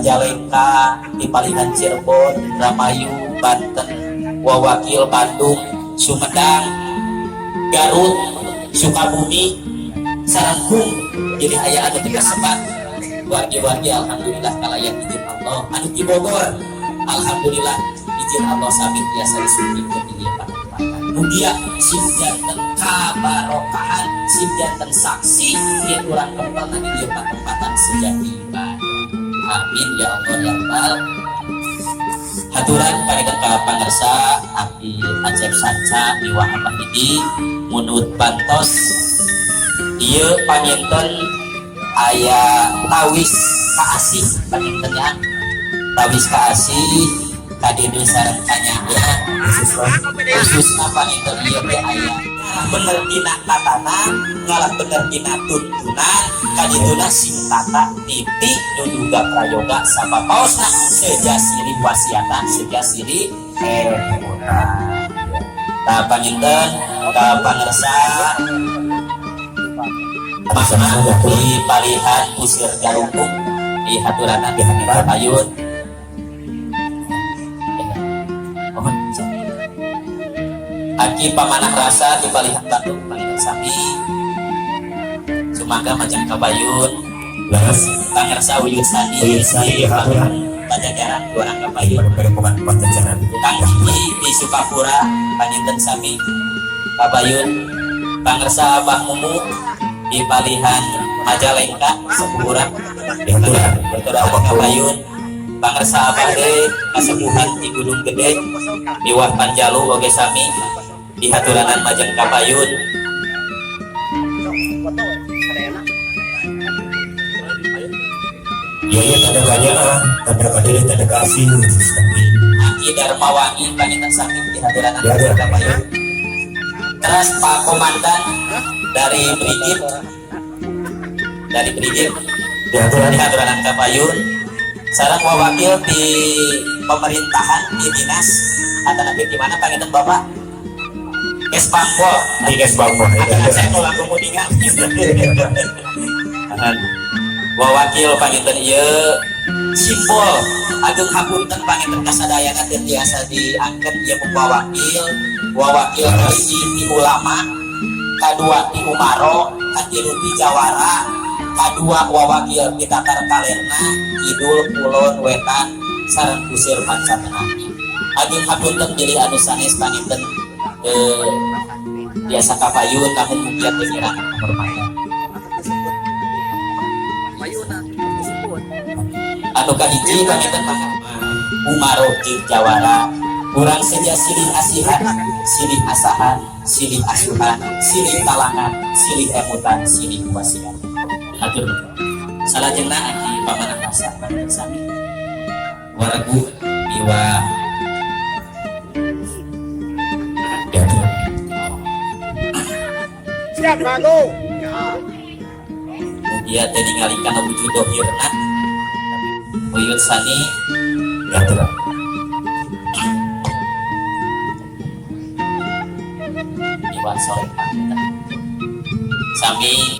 Majalengka, di palihan Cirebon, Indramayu, Banten, Wawakil Bandung, Sumedang, Garut, Sukabumi, sareng jadi aya anu teu kasebat. Wargi-wargi alhamdulillah kalayan izin Allah anu di Bogor, alhamdulillah izin Allah sami biasa disumpingkeun di ieu patempatan. Mugia sing janten kabarokahan, sing janten saksi ieu urang kempelna di ieu patempatan sejati ibadah. Amin ya Allah ya Rabbal. Haturan panginten ka pangersa Aki Acep Sanca miwah Abah Didi munut bantos ieu panginten aya tawis kaasih panginten ya, tawis kaasih kadede sareng kanya khususna panginten ieu teh aya bener dina tatanan, ngalah bener dina tuntunan, kadituna sing tata titi nuduga prayoga sapapaosna seja silih wasiatan, seja silih emutan. Tah, panginten ka pangersa Makna di palihan pusir garungkung di haturanan di Hamid Payun. Mohon Aki pamanah rasa di palihan Bandung palihan sami sumangga majeng kabayun. Leres. Pangersa Uyut Sani. Uyut Sani di haturan. Pajajaran urang kabayun. Padepokan Pajajaran. Kang Kiki di Sukapura panginten sami kabayun. Pangersa Abah Mumu di palihan Majalengka Sepura. Di haturan. Berturan kabayun. Pangersa Abah De kasepuhan di Gunung Gede miwah Panjalu oge sami di haturanan majeng kabayun. Iya iya, tanda kanyaan, tanda kadiri, tanda kasih. Aki Darmawangi panginten sami di haturanan Ya, ya. kabayun. Terus Pak Komandan dari Brigif, dari Brigif. Di haturan. Di haturanan kabayun. Sareng wawakil di pemerintahan di dinas atau nanti di mana panginten Bapak Kesbangpol. Di Kesbangpol. Akan saya mau langsung kuningan. Wawakil panginten ieu simbol agung hapunten panginten kasadayana teu tiasa diangket ieu mung wawakil. Wawakil kahiji ti ulama, kadua ti umaro, katilu ti jawara, kadua wawakil ti tatar kalerna, kidul, kulon, wetan sareng kusir manca tengahnya. Agung hapunten bilih anu sanes panginten biasa kapayun, namun mugia teu ngirangan kehormatan. Anu kahiji panginten mah umaro jeung jawara urang seja silih asihan, silih asahan, silih asuhan, silih talangan, silih emutan, silih wasiat. Hatur nuhun. Salajengna aki pamanah rasa sami wargu miwah Di haturan. Siap, Bago. Mugia teu ningali kana wujud dohirna. Uyut Sani. Di haturan. Miwah sore sami.